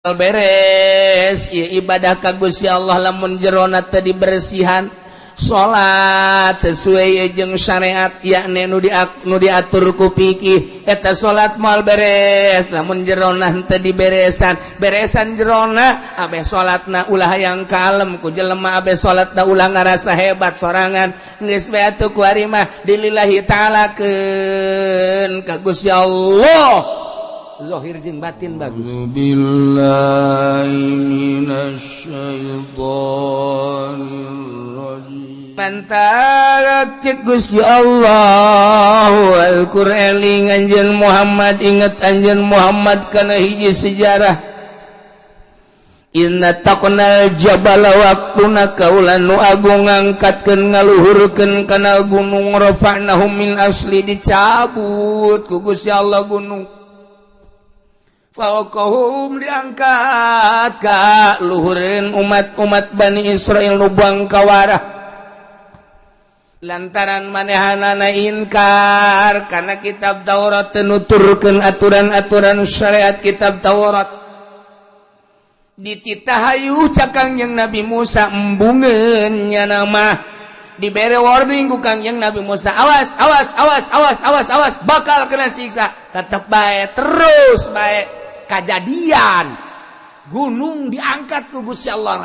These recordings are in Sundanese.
Beres ieu ibadah ka Gusti Allah lamun jerona teu dibersihan. Salat sesuai jeung syariat, yakni nu diatur ku fikih, eta salat moal beres lamun jerona teu diberesan. Beresan jerona, abe salatna ulah yang kalem ku jelema, abe salatna ulah ngarasa hebat sorangan. Geus we atuh, ku ari mah dilillahi ta'alakeun ka Gusti Allah, zahir jeung batin bagus. Billahi minasyaitonir rajim. Mantap, cek Gusti Allah, wazkur, eling anjeun Muhammad, inget anjeun Muhammad kana hiji sejarah. Idz nataqnal jabala, waktuna kaula nu agung ngangkatkeun, ngaluhurkeun kana gunung. Rafa'nahu min asli, dicabut ku Gusti Allah gunung. Fauqahum, diangkat ka luhureun umat-umat Bani Israel nu bangkawarah lantaran manehanana inkar karena kitab Taurat, nuturkeun aturan-aturan syariat kitab Taurat. Dititah, hayu, cak Kangjeng Nabi Musa, embungeun. Nyana mah dibere warning ku Kangjeng Nabi Musa, awas, awas, awas, awas, awas, awas, bakal kena siksa. Tetep bae, terus bae, kejadian gunung diangkat ku Gusti Allah,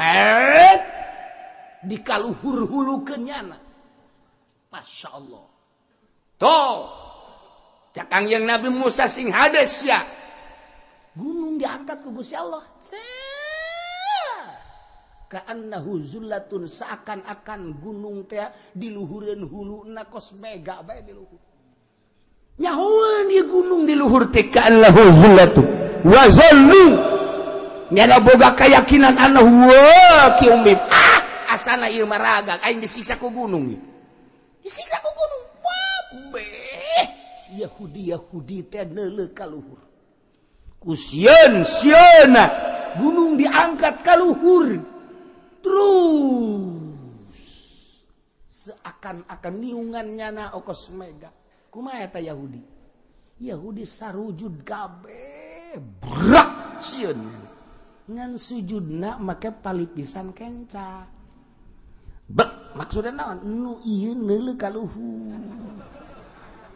dikaluhur hulukeun nyana. Masya Allah. Tuh, cak Kangjeng Nabi Musa, sing hades ya. Gunung diangkat ku Gusti Allah, ka'annahu zullatun, seakan-akan gunung teh diluhureun huluna kos mega bae di luhur. Nyahoeun ieu gunung di luhur teh ka'annahu zullatun wa zallu, nyana boga keyakinan annahu waqi'un. Ah, asana ieu mah ragag, aing disiksa ku gunung ieu. Disiksa ku gunung. Wah, beh, Yahudi Yahudi teh neuleuh ka luhur ku sieun sieuna gunung diangkat ka luhur terus seakan-akan niungan nyana okos mega. Kumaha eta Yahudi? Yahudi sarujud kabeh, brak, sieun. Ngan sujudna make palipisan kenca. Bek, maksudna naon? Nu ieu neuleuh ka luhur,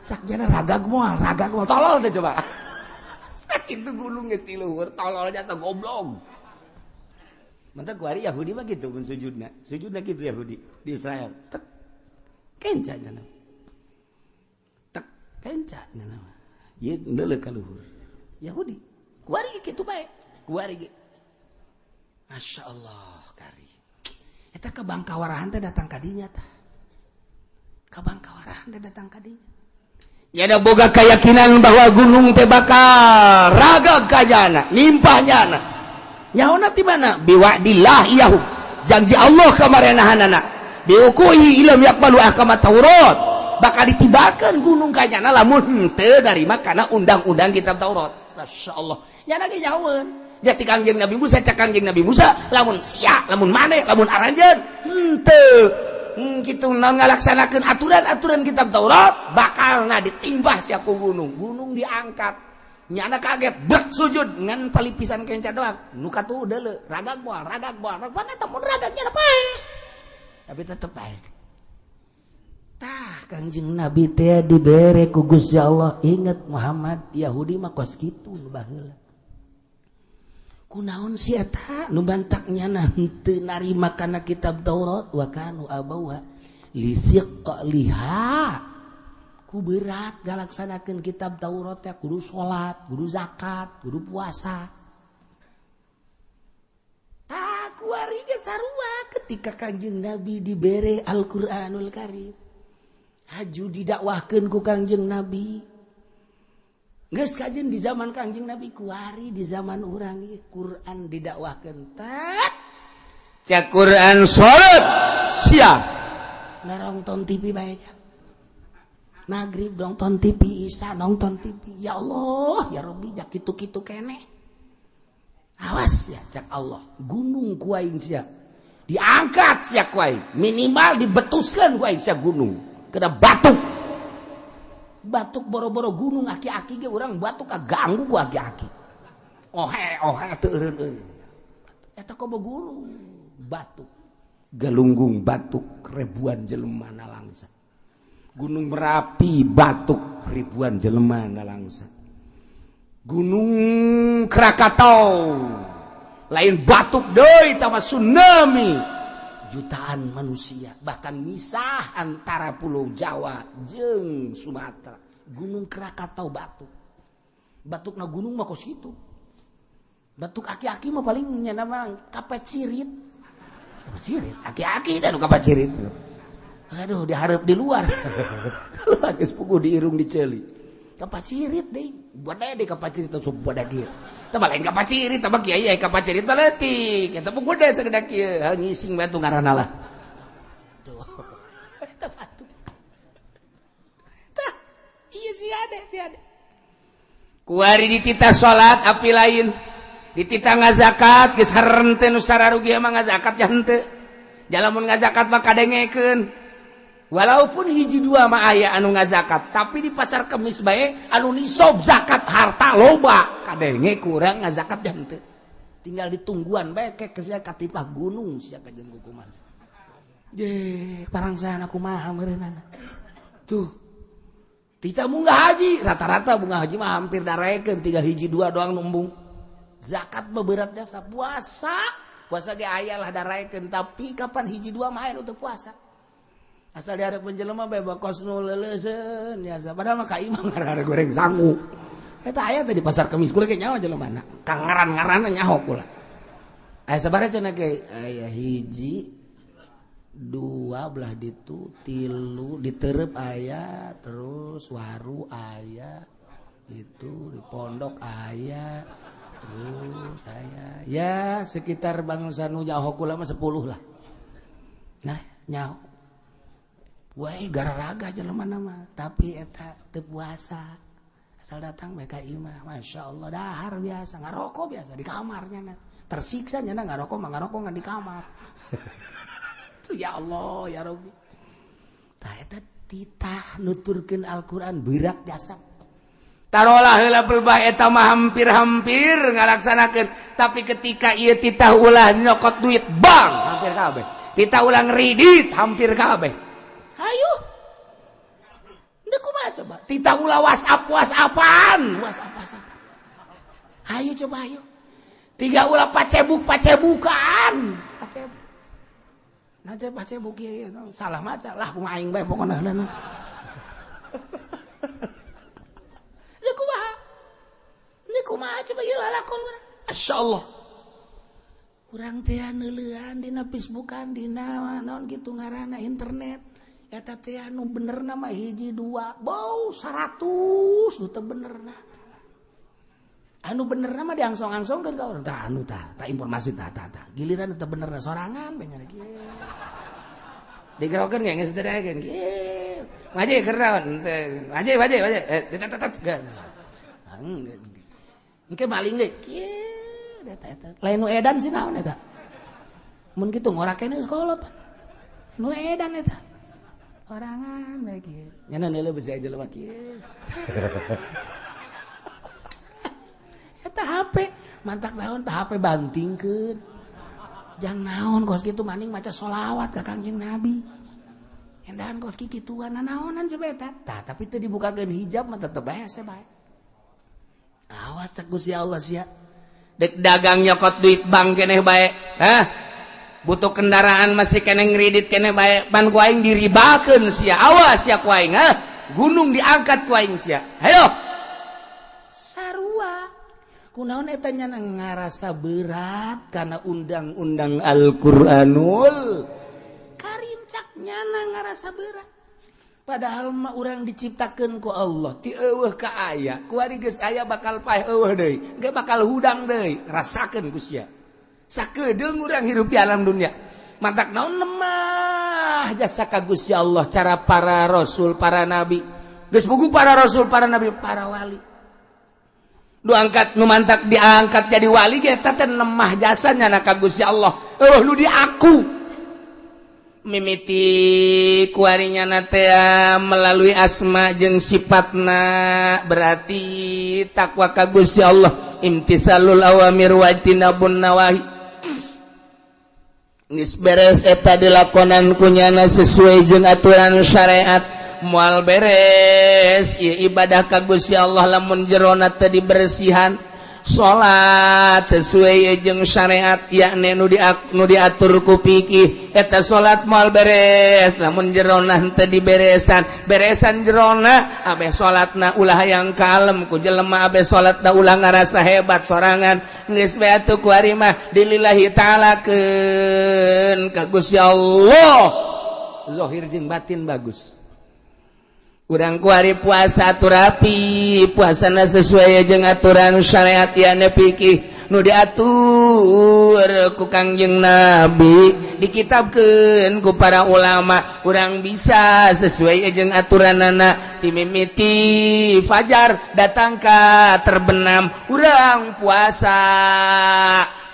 cak jana ragag moal, ragag moal. Tolol teh coba, sakitu gunung geus di luhur, tololnya teh goblok. Mantap, ku ari Yahudi mah gitu mun sujudna. Sujudna gitu Yahudi di Israel. Tek kenca nyana. Tek kenca nyana. Ieu neuleuh ka luhur. Yahudi. Ku ari kitu bae. Ku ari ge. Masya Allah, kari. Eta kabangkawarahan teh datang ka dinya tah. Kabangkawarahan teh datang ka dinya. Nyana boga keyakinan bahwa gunung teh bakal ragag kajana, nimpah nyana. Nyaona ti mana? Biwa'dillah iyahum, janji Allah kamarenahanana, biwuqu'ihi illam yaqbalu ahkama Taurat, bakal ditibakan gunung kanyana lamun henteu narima kana undang-undang kitab Taurat. Masya Allah, nyana ge nyahoeun. Jadi Kangjeng Nabi Musa, cak Kangjeng Nabi Musa, lamun sia, lamun maneh, lamun aranjeun henteu kitu naon ngalaksanakeun aturan-aturan kitab Taurat, bakalna ditimbah sia ku gunung. Gunung diangkat, nyana kaget, bek, sujud ngan palipisan kenca doang. Nu katuh deuleu, ragag moal, ragag moal, ragag eta mun ragag nyana pae, tapi tetep bae. Tah, Kangjeng Nabi teh dibere ku Gusti Allah, inget Muhammad, Yahudi mah kos kitu nu baheula. Kunaon si eta nu bantak nyana henteu narima kana kitab Taurat? Wa kanu abauha lisiqliha, ku berat ngalaksanakeun kitab Taurat ya, kudu salat, kudu zakat, kudu puasa. Tah, kuari ge sarua ketika Kanjeng Nabi dibere Al-Qur'anul Karim, haju didakwahkeun ku Kangjeng Nabi. Geus kajen di zaman Kangjeng Nabi, kuari di zaman urang ieu Quran didakwahkeun, tat, cak Quran, salat sia narongton TV bae. Maghrib nonton TV, Isya nonton TV. Ya Allah, ya Rabbi, jak kitu-kitu keneh. Awas ya, cak Allah, gunung ku aing sia diangkat sia ku aing, minimal dibetuskan ku aing sia gunung. Kena batuk, batuk boro-boro gunung, aki-aki ge urang batuk kaganggu ku aki-aki. Ohe ohe teu eureun-eureun. Eta komo gunung batuk. Galunggung batuk ribuan jelema nalangsa. Gunung Merapi batuk ribuan jelema nalangsa. Gunung Krakatau lain batuk deui tah tsunami jutaan manusia bahkan misah antara Pulau Jawa jeung Sumatera. Gunung Krakatau batuk. Batukna gunung mah kos kitu. Batuk aki-aki mah paling nya mah kapacirit. Kapacirit aki-aki dan kapacirit. Aduh diharap di luar. Kalau geus puguh di irung diceuli. Kapacirit deui. Buat deh kapacirit teh buat kieu. Tah lain kapacirit tah kiai ai kapacirit mah leutik. Eta mah gede sagede kieu. Ngising bae tuh ngaranna lah. Tuh. Eta batuk. Tah ieu si ade si ade. Kuari dititah salat api lain. Dititah ngazakat geus harente nu sararugi mah ngazakat ya henteu. Jalamun ngazakat mah kadengekeun. Walaupun hiji dua mah aya anu ngazakat, tapi di pasar Kemis bae anu nisob zakat harta loba, kadenge kurang ngazakat ya henteu. Tinggal ditungguan bae ke sia katipah gunung sia kajeun kumaha. Je, parangsana kumaha meureunana. Tuh. Tita munggah haji, rata-rata bunga haji mah hampir darekeun tinggal hiji dua doang numbung. Zakat mah berat jasa puasa. Puasa ge aya lah daraekeun tapi kapan hiji dua mah aya nu teu puasa. Asal dihareupeun jelema bae bakos nu leuleuseun biasa. Padahal mah ka imah ngarara goreng sangu. Eta aya teh di pasar Kemis kula ge nyawa jelemana. Kang ngaran-ngaranna nyaho kula. Aya sabaraha cenah ge? Aya hiji dua belah ditu tilu diterep aya terus waru aya itu di pondok aya terus aya ya sekitar bangsa nu nyaho kula mah 10 lah. Nah nyaho wae gararaga jelema mah tapi eta teu puasa asal datang bae ka imah Masya Allah dahar biasa ngarokok biasa di kamarnya na tersiksa nya na ngarokok mah ngarokok ngan di kamar. Ya Allah ya Rabbi. Tah eta titah nuturkeun Al-Qur'an berat jasa. Tarolah heula pelbah eta mah hampir-hampir ngalaksanakeun, tapi ketika ieu titah ulah nyokot duit bank hampir kabeh. Titah ulah ngredit hampir kabeh. Hayu. Deuk kumaha coba? Titah ulah WhatsApp WhatsAppan, WhatsApp WhatsApp. Hayu coba hayu. Tiga ulah pacebuk pacebukan. Pacebuk. Nah, coba pacebuk ieu salah maca lah kumaha aing bae pokona heula. Deuk kumaha? Deuk kumaha coba ieu lalakon urang. Masyaallah. Urang teh neuleuan dina Facebookan dina naon kitu ngaranna internet. Eta teh anu benerna mah hiji dua, bau 100 nu teu benerna. Anu benerna mah diangsong-angsongkeun ka urang. Tah anu tah, tah informasi tah tah tah. Giliran teu benerna sorangan bae nya kieu. Digerokeun ge geus teu daekeun. Kieu. Ngaji keur naon teu. Ngaji ngaji ngaji. Tet tet. Engke maling deui. Kieu eta eta. Lain nu edan sih naon eta. Mun kitu ngora keneh geus kolot. Nu edan eta. Orangan bae kieu. Nya neuleuh besi jelema kieu. Eta HP mantak naon tah HP bantingkeun. Jang naon kos kitu maning maca sholawat ka Kangjeng Nabi. Endahan kos kikituan naonan coba eta. Tah tapi teu dibukakeun hijab mah tetep bae hese bae. Awas cek Gusti Allah sia. Dek dagang nyokot duit bank keneh bae. Hah? Butuh kendaraan masih keneh ngredit keneh bae. Pan ku aing diribakeun sia. Awas sia ku aing, hah? Gunung diangkat ku aing sia. Hayo. Sarua. Kunaon eta nya ngarasa berat karena undang-undang Al-Qur'anul Karim cak nyana ngarasa berat. Padahal mah urang diciptakeun ku Allah ti eueuh ka aya, kuari geus aya bakal paeh eueuh deui, ge bakal hudang deui, rasakeun ku sia. Sakedeung urang hirup di alam dunia. Mantak naon lemah jasa ka Gusti Allah cara para rasul, para nabi. Geus puguh para rasul, para nabi, para wali. Nu angkat nu mantak diangkat jadi wali ge eta teh lemah jasanya na ka Gusti Allah. Eueuh nu diaku. Mimiti kuarinya na teh melalui asma jeung sifatna berarti takwa ka Gusti Allah. Imtisalul awamir wa ijtinabun nawahi. Geus beres eta dilakonan kunyana sesuai jeung aturan syariat, moal beres ieu ibadah ka Gusti Allah lamun jerona teu dibersihan. Salat sesuai jeung syariat yakni nu diatur ku fikih, eta salat moal beres lamun jerona teu diberesan. Beresan jerona abeh salatna ulah hayang kalem ku jelema, abeh salatna ulah ngarasa hebat sorangan. Geus we atuh ku ari mah dilillahi ta'alakeun ka Gusti Allah, zahir jeung batin bagus. Urang ku hari puasa atur rapi, puasana sesuai jeung aturan syariat yakni fikih nu diatur ku Kangjeng Nabi, dikitabkeun ku para ulama. Urang bisa sesuai jeung aturanana ti mimiti fajar datang ka terbenam urang puasa.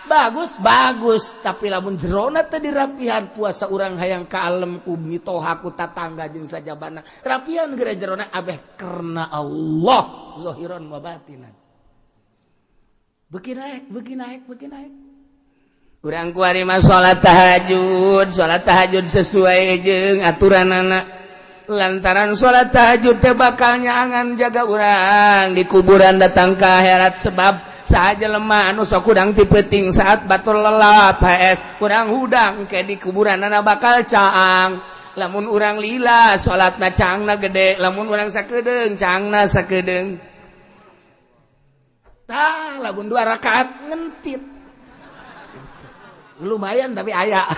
Bagus bagus, tapi lamun jerona teu dirapihan puasa urang hayang kalem ku mitoha ku tatangga jeung sajabana. Rapihan geura jerona abeh karena Allah zahiran wa batinan. Beuki naik, beuki naik, beuki naik. Urang ku ari mah salat tahajud, salat tahajud sesuai jeung aturanana. Lantaran salat tahajud teh bakal nyaangan jaga urang di kuburan datang ka akhirat, sebab saja lemah anu sok hudang ti peuting saat batur lelap HS urang hudang ke di kuburan ana bakal caang. Lamun urang lila salatna caangna gede, lamun urang sakedeung caangna sakedeung. Tah lamun 2 rakaat ngentit lumayan tapi aya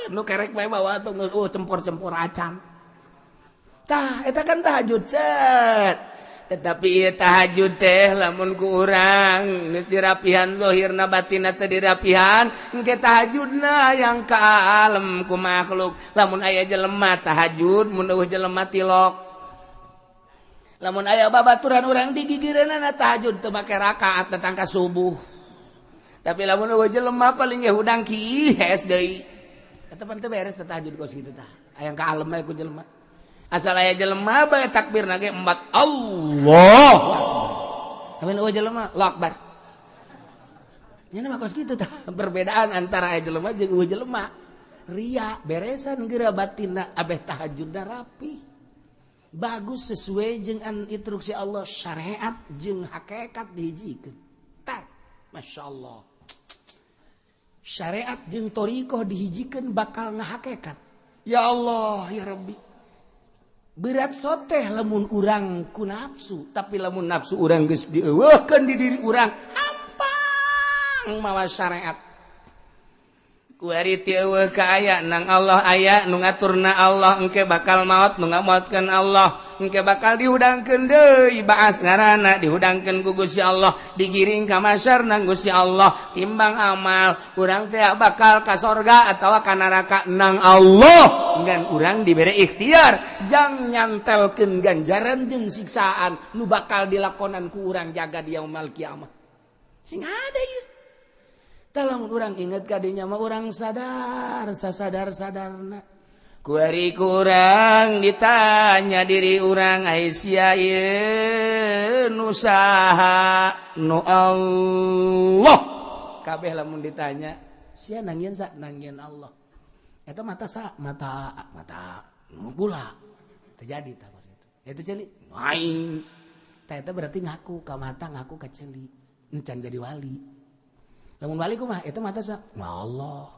nu kerek bae bawa tuh cempor-cempor acan. Tah eta kan tahajud cet. Tetapi ieu tahajud teh lamun ku urang geus dirapihan zahirna batinna teh dirapihan, engke tahajudna yang ka alem ku makhluk. Lamun aya jelema tahajud, mun eueuh jelema tilok. Lamun aya babaturan urang digigireunana tahajud teu make rakaat datang ka subuh. Tapi lamun eueuh jelema paling ge hudang kihes deui. Eta pan teu beres tahajud kos kitu tah. Aya ka alem bae ku jelema. Asal aya jelema bae takbirna ge 4 Allah. Amin eueuh jelema Allahu Akbar. Nya mah kos kitu tah perbedaan antara aya jelema jeung eueuh jelema. Ria beresan geura batinna abeh tahajudna rapi. Bagus sesuai jeung instruksi Allah, syariat jeung hakikat dihijikeun. Tah, masyaallah. Syariat jeung thariqah dihijikeun bakal ngahakikat. Ya Allah, ya Rabbi. Berat soteh lamun urang ku nafsu, tapi lamun nafsu urang geus dieuweuhkeun di diri urang, hampang mawa syariat. Ku ari teu eueuh ka aya nang Allah aya nu ngaturna Allah, engke bakal maot nu ngamaotkeun Allah, engke bakal dihudangkeun deui baas ngaranna dihudangkeun ku Gusti Allah, digiring ka masyar nang Gusti Allah, timbang amal urang teh bakal ka sorga atawa ka neraka nang Allah. Ngan urang dibere ikhtiar jang nyantelkeun ganjaran jeung siksaan nu bakal dilakonan ku urang jaga di yaumul kiamah. Sing hade ieu. Tah lamun urang inget ka dinya mah urang sadar sasadar-sadarna. Ku ari kurang ditanya diri urang ai sia ieu nu saha nu Allah. Kabeh lamun ditanya sia nangieun sa nangieun Allah. Eta mata sa mata mata nu gula terjadi tah maksud itu. Eta ceuli aing. Tah eta berarti ngaku ka mata ngaku ka ceuli. Encan jadi wali. Lamun wali kumaha eta mata sa Allah.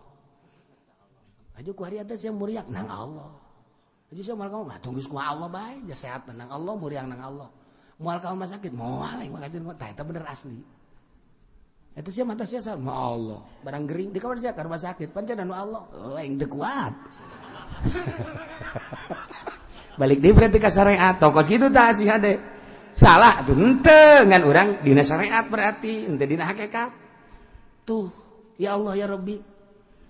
Aju ku hari atas yang muriang nang Allah. Aju sia moal kamu tunggu ku Allah bae, ja sehat nang Allah, muriang nang Allah. Moal kamu mah sakit, moal aing mah kajeun tah eta bener asli. Eta sia mata sia sama Allah. Barang gering di kamar sia ka rumah sakit, pancen anu Allah. Oh aing teu kuat. Balik deui berarti ka syariat. Tokos kitu tah si hade. Salah atuh henteu ngan urang dina syariat berarti henteu dina hakikat. Tuh, ya Allah ya Rabbi.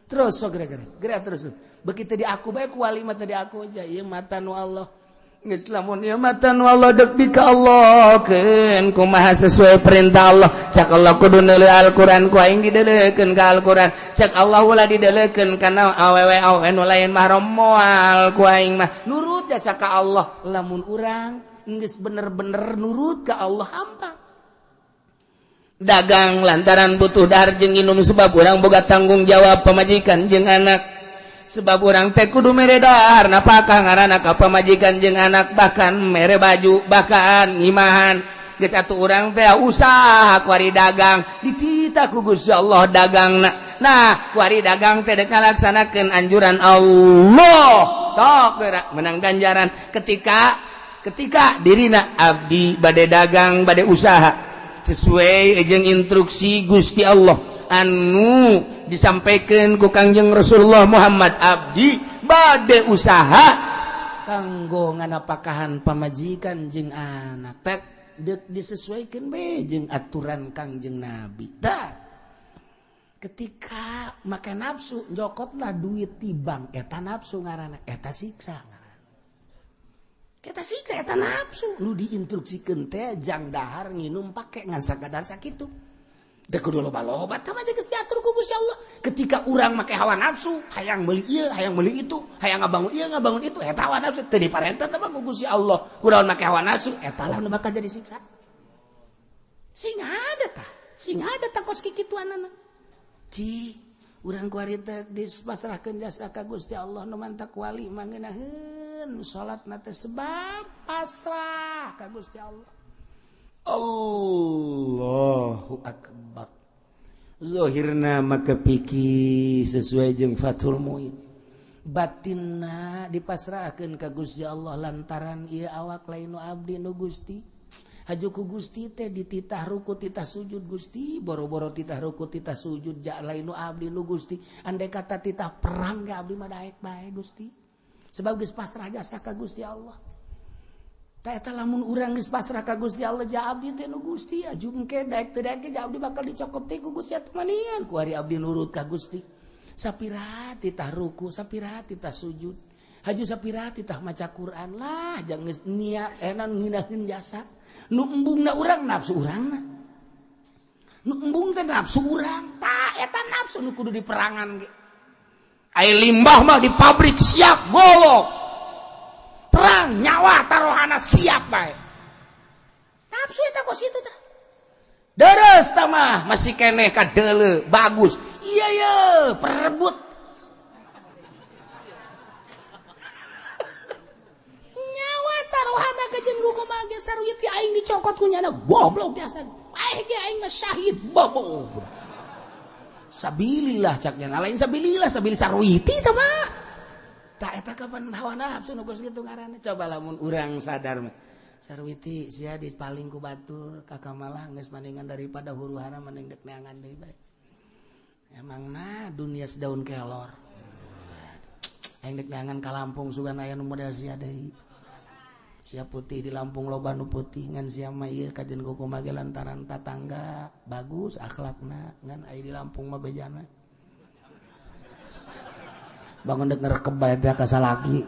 Terus so geura-geura, geura terus. Begitu di aku bae ku wali mah tadi aku aja ieu mata nu Allah. Geus lamun ieu mata nu Allah deuk di ka Allah keun kumaha sesuai perintah Allah. Cak Allah kudu neuleuh Al-Qur'an ku aing dideulekeun ka Al-Qur'an. Cak Allah ulah dideulekeun kana awewe awewe nu lain mahram moal ku aing mah. Nurut jasa ka Allah. Lamun urang geus bener-bener nurut ka Allah hampang. Dagang lantaran butuh dahar jeung nginum sebab urang boga tanggung jawab pamajikan jeung anak. Sebab urang teh kudu mere dahar napakah ngaranna ka pamajikan jeung anak, bahkan mere baju, bahkan ngimahan. Geus atuh urang teh usaha kuari dagang, dititah ku Gusti Allah dagangna. Nah, kuari dagang teh dek ngalaksanakeun anjuran Allah. Sok geura menang ganjaran ketika dirina abdi bade dagang, bade usaha sesuai jeung instruksi Gusti Allah anu disampaikan ku Kangjeng Rasulullah Muhammad, abdi bade usaha kanggo nganapakahan pamajikan jeung anak tek dek disesuaikan be jeung aturan Kangjeng Nabi. Tah ketika make nafsu jokotlah duit ti bank, eta nafsu ngaranna, eta siksa ngaranna. Eta siksa eta nafsu nu diinstruksikeun teh jang dahar nginum pake ngan sakadar sakitu. Teu kudu loba-loba tah mah geus diatur ku Gusti Allah. Ketika urang make hawa nafsu, hayang meuli ieu, hayang meuli itu, hayang ngabangun ieu, ngabangun itu, eta hawa nafsu teu diparentah teh mah ku Gusti Allah. Kunaon make hawa nafsu, eta lah nu bakal jadi siksa. Sing ada tah, sing ada tah kos kikituanana. Ci, urang kuari teh dipasrahkeun jasa ka Gusti Allah nu mantak wali mah ngeunaheun salat na teh sebab pasrah ka Gusti Allah. Allahu akbar. Zahirna maka pikir sesuai jeung Fathul Muin. Batinna dipasrahkeun ka Gusti Allah lantaran ieu awak lain nu abdi nu Gusti. Haju ku Gusti teh dititah ruku titah sujud Gusti, boro-boro titah ruku titah sujud ja lain nu abdi nu Gusti. Andai kata titah perang ge abdi mah daek bae Gusti. Sebab geus pasrah jasa ka Gusti Allah. Tah eta lamun urang geus pasrah ka Gusti Allah ja abdi teh nu Gusti, aju engke daek teu daek ge ja abdi bakal dicokot teh ku Gusti atuh manian. Ku ari abdi nurut ka Gusti. Sapira titah ruku, sapira titah sujud. Haju sapira titah maca Quran lah jang geus niat enan ngeunaheun jasa. Nu embungna urang nafsu urangna. Nu embung teh nafsu urang. Tah eta nafsu nu kudu diperangan ge. Ai limbah mah di pabrik siap golok. Perang nyawa taruhana siap bae. Nafsu eta kos kitu tah. Deres tah mah masih keneh ka deuleu bagus. Iya ye, perebut. Nyawa taruhana kajeun kumaha ge saruit ti aing dicokot ku nyana goblok biasa. Aing ge aing mah syahid bobo. Sabilillah cak nyana lain sabilillah sabil saruiti tah mah. Tah eta kapan hawa nafsu nu geus kitu ngaranna. Coba lamun urang sadar mah. Sarwiti sia dipaling ku batur ka kamalah geus mendingan daripada huru-hara mending dek neangan deui bae. Emangna dunia sedaun kelor. Aing dek neangan ka Lampung sugan aya nu model sia deui. Sia putih di Lampung loba nu putih ngan sia mah ieu kajen kumaha ge lantaran tatangga bagus akhlakna ngan aya di Lampung mah bejana. Bangun dek ngerekeb bae teh ka salaki.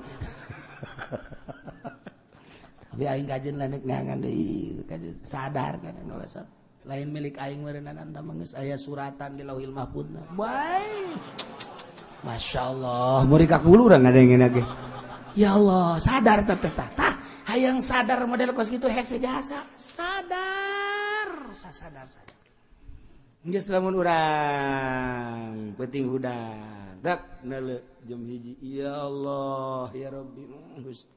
Tapi aing kajen lah dek neangan deui kajen sadar kan ngelesat. Lain milik aing meureunana tah mah geus aya suratan di Lauhil Mahfudna. Bae. Masyaallah, murid ka bulu urang ngadengena ge. Ya Allah, sadar teh teh tah. Hayang sadar model kos kitu hese jasa. Sadar, sadar sadar. Geus lamun urang penting hudang. Dak neuleu jam 1. Ya Allah, ya Rabbi, Gusti.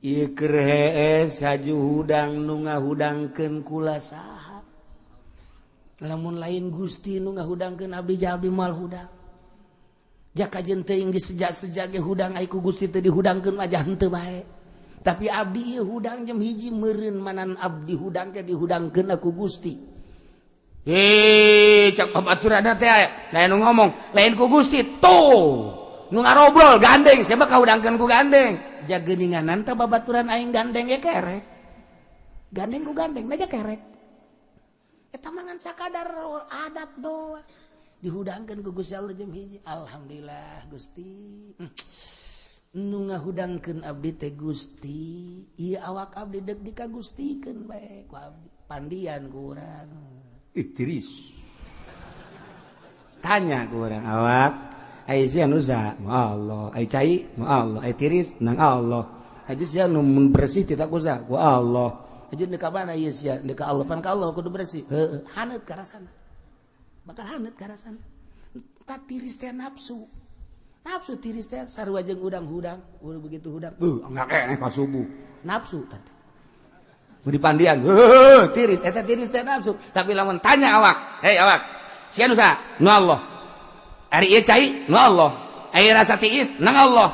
Ieu keur hees haju hudang nu ngahudangkeun kula saha. Lamun lain Gusti nu ngahudangkeun abdi ja abdi moal hudang. Ja kajeun teuing disejak-sejak ge hudang ai ku Gusti teu dihudangkeun mah jah henteu bae. Tapi abdi ieu hudang jam 1 meureun manan abdi hudang ke dihudangkeun aku Gusti. Hei, cak babaturanna teh lain nu ngomong, lain ku Gusti tuh. Nu ngarobrol gandeng, siapa kahudangkeun ku gandeng. Ja geuninganan tah babaturan aing gandeng ge kerek. Gandeng ku gandeng na kerek. Eta mah ngan sakadar adat doang. Dihudangkeun ku Gusti Allah jam 1. Alhamdulillah Gusti. Nu ngahudangkeun abdi teh Gusti. Ieu awak abdi deuk dikagustikeun bae ku abdi. Pandian ku urang. Ih tiris. Tanya ku urang awak, ai sia nu usaha, mu Allah, ai cai, mu Allah, ai tiris nang Allah. Haji sia nu bersih tidak usaha, ku Allah. Aja deuk ka mana ieu sia? Deuk ka Allah, pan ka Allah kudu bersih. Heueuh, haneut karasana. Bakal haneut karasana. Tak tiris teh nafsu. Nafsu tiris teh sarua jeung hudang-hudang, udah begitu hudang. Enggak keneh ka subuh. Nafsu tadi. Di pandian, heuh, tiris, eta tiris teh nafsu. Tapi lamun tanya awak, hei awak, sia nu saha? Nu Allah. Ari ieu cai, nu Allah. Ari rasa tiis, nang Allah.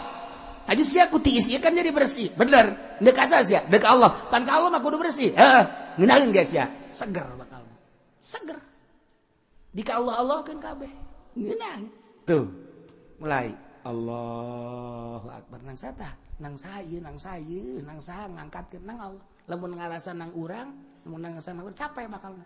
Aja sia ku tiis ieu kan jadi bersih. Bener. Deuk asa sia, deuk Allah. Pan ka Allah mah kudu bersih. Heeh, ngeunaheun ge sia. Seger bakal. Seger. Di ka Allah Allah kan kabeh. Ngeunaheun. Tuh. Mulai Allahu Akbar nang sata, nang saha ieu, nang saha ieu, nang saha ngangkatkeun nang Allah. Lamun ngarasa nang urang, lamun ngarasa nang urang capek bakalna.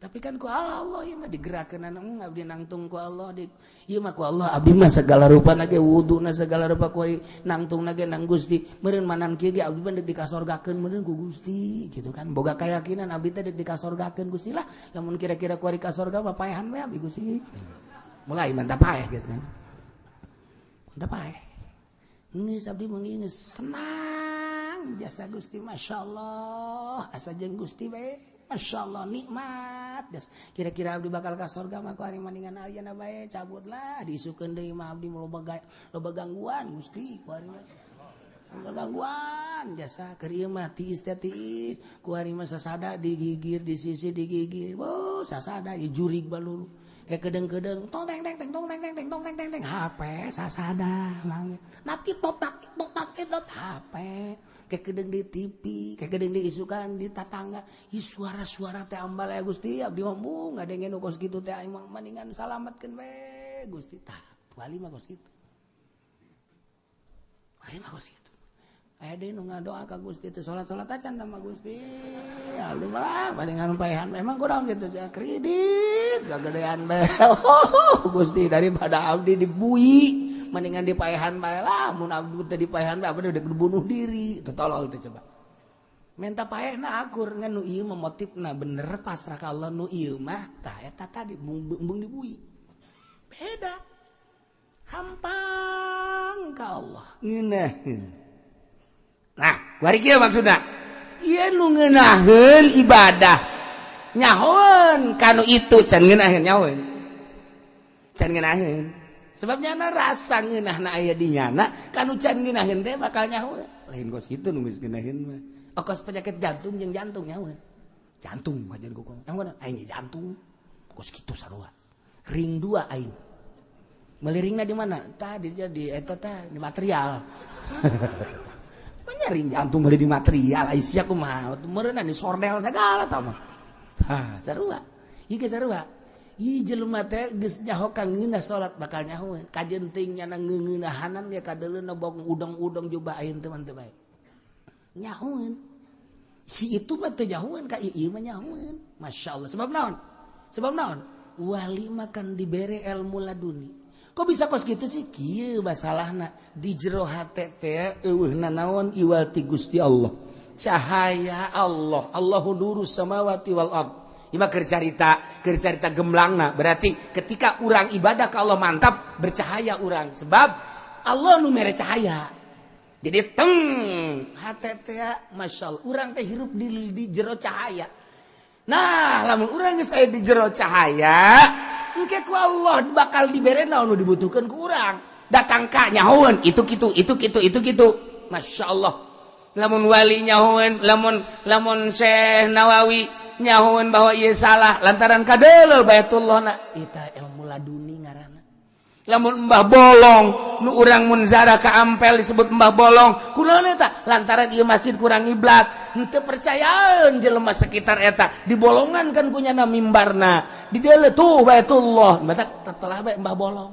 Tapi kan ku Allah ieu mah digerakkeun nang abdi nangtung ku Allah di ieu mah ku Allah abdi mah segala rupa ge wuduna segala rupa ku nangtung ge nang Gusti. Meureun manan kieu ge abdi mah deuk dikasorgakeun meureun ku Gusti gitu kan. Boga keyakinan abdi teh deuk dikasorgakeun Gusti lah. Lamun kira-kira ku ari ka sorga mah paehan we abdi Gusti. Mulai mantap paeh geus kan. Mantap paeh. Geus abdi mah geus senang jasa Gusti masyaallah asa jeung Gusti bae. Masya Allah nikmat des. Kira-kira abdi bakal ka sorga mah ku ari maningan ayeuna bae cabutlah diisukeun deui mah abdi loba gangguan Gusti ku ari mah loba gangguan jasa keur ieu mah tiis teh tiis ku ari mah sasada digigir di sisi digigir oh sasada ieu jurig balulu kayak kedeng-kedeng tong teng teng teng tong teng teng teng tong teng teng teng HP sasada mangga nati tot tot tot HP kayak kedeng di TV, kayak kedeng di isukan di tatangga, ih suara-suara teh ambal ya Gusti, abdi mah mung ngadengin nu kos kitu teh aing mah mendingan salametkeun we Gusti tah, wali mah kos kitu. Wali mah kos kitu. Aya deui nu ngadoa ka Gusti teh salat-salat acan sama Gusti. Abdi mah mendingan paehan memang kurang gitu kredit kagedean bae. Gusti daripada abdi dibui mendingan dipaehan bae lah, mun abdi teh dipaehan bae abdi udah bunuh diri. Teu tolol teh coba. Menta paehna akur ngan nu ieu mah motifna bener pasrah ka Allah nu ieu mah tah eta tadi embung dibui. Beda. Hampang ka Allah ngeunaheun. Nah, kuari kieu maksudna. Ieu nu ngeunaheun ibadah. Nyahoeun kanu itu can ngeunaheun nyahoeun. Can ngeunaheun. Sebab nyana rasa ngeunahna aya di nyana kanu can ngeunaheun teh bakal nyahoeun. Lain kos kitu nu geus ngeunaheun mah. Kos penyakit jantung jeung jantung nyahoeun. Jantung aja ku kumaha. Aing ge jantung. Kos kitu sarua. Ring 2 aing. Meliringna di mana? Tah di jadi eta tah di material. Ring jantung meuli di material ai sia kumaha meureunna di sordel sagala tah mah. Hah, sarua. Ieu ge sarua. Ieu jelema teh geus nyaho ka ngeunah salat bakal nyahoeun. Kajenting nyana ngeungeunahanan ge kadeuleuna bong udang-udang jubah aing teh mah teu bae. Nyahoeun. Si itu mah teu nyahoeun ka ieu mah nyahoeun. Masyaallah. Sebab naon? Sebab naon? Wali mah kan dibere ilmu laduni. Kok bisa kos gitu sih? Kieu masalahna di jero hate teh eueuhna naon iwal ti Gusti Allah. Cahaya Allah, Allahu nurus samawati wal ard. Ieu mah keur carita gemlangna. Berarti ketika urang ibadah ka Allah mantap, bercahaya urang. Sebab Allah nu mere cahaya. Jadi teng hate teh masyaallah urang teh hirup di jero cahaya. Nah, lamun urang geus aya di jero cahaya, engke ku Allah bakal dibere naon nu dibutuhkeun ku urang. Datang ka nyahoeun itu kitu, itu kitu, itu kitu. Masyaallah. Lamun wali nyahoeun, lamun Syekh Nawawi nyahoeun bahwa ieu salah lantaran kadeuleu Baitullah na eta ilmu laduni ngaranna. Lamun Mbah Bolong nu urang mun zara ka Ampel disebut Mbah Bolong, kunaon eta? Lantaran ieu masjid kurang ngiblat. Henteu percayaan jelema sekitar eta dibolongan kan ku nyana mimbarna. Di deuleu tuh Baitullah, mata telah bae Mbah Bolong.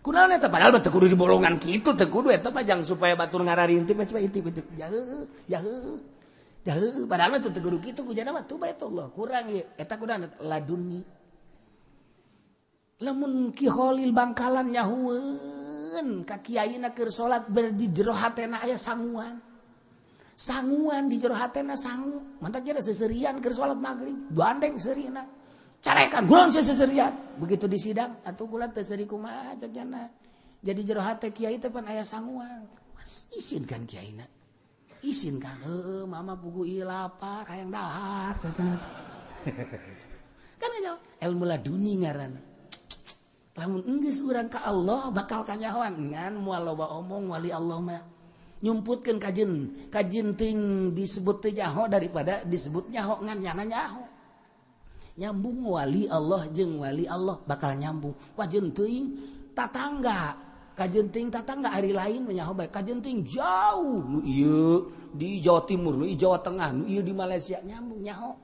Kunaon eta? Padahal mah teu kudu dibolongan kitu, teu kudu eta mah jang supaya batur ngararinti mah coba intip intip. Jauh, jauh. Jauh, padahal mah teu kudu kitu ku nyana mah tuh Baitullah. Kurang ieu eta kunaon laduni. Lamun Ki Kholil Bangkalan nyahueun ka kiaina keur salat ber di jero hatena aya sanguan. Sanguan di jero hatena sangu. Mantak jadi seserian keur salat magrib, gandeng seurina. Carekan gulon seserian. Begitu di sidang atuh kula teu seuri kumaha cek jana. Jadi jero hate kiai teh pan aya sanguan. Mas isin kan kiaina. Isin kan, heueuh mama pugu ieu lapar hayang dahar. Kan nyaho ilmu laduni ngaranna. Lamun enggeus urang ka Allah bakal kanyahoan ngan moal loba omong wali Allah mah. Nyumputkeun kajen, kajen teuing disebut teu nyaho daripada disebut nyaho ngan nyana nyaho. Nyambung wali Allah jeung wali Allah bakal nyambung. Kajen teuing tatangga, kajen teuing tatangga ari lain nyaho bae, kajen teuing jauh nu ieu di Jawa Timur, nu ieu Jawa Tengah, nu ieu di Malaysia nyambung nyaho.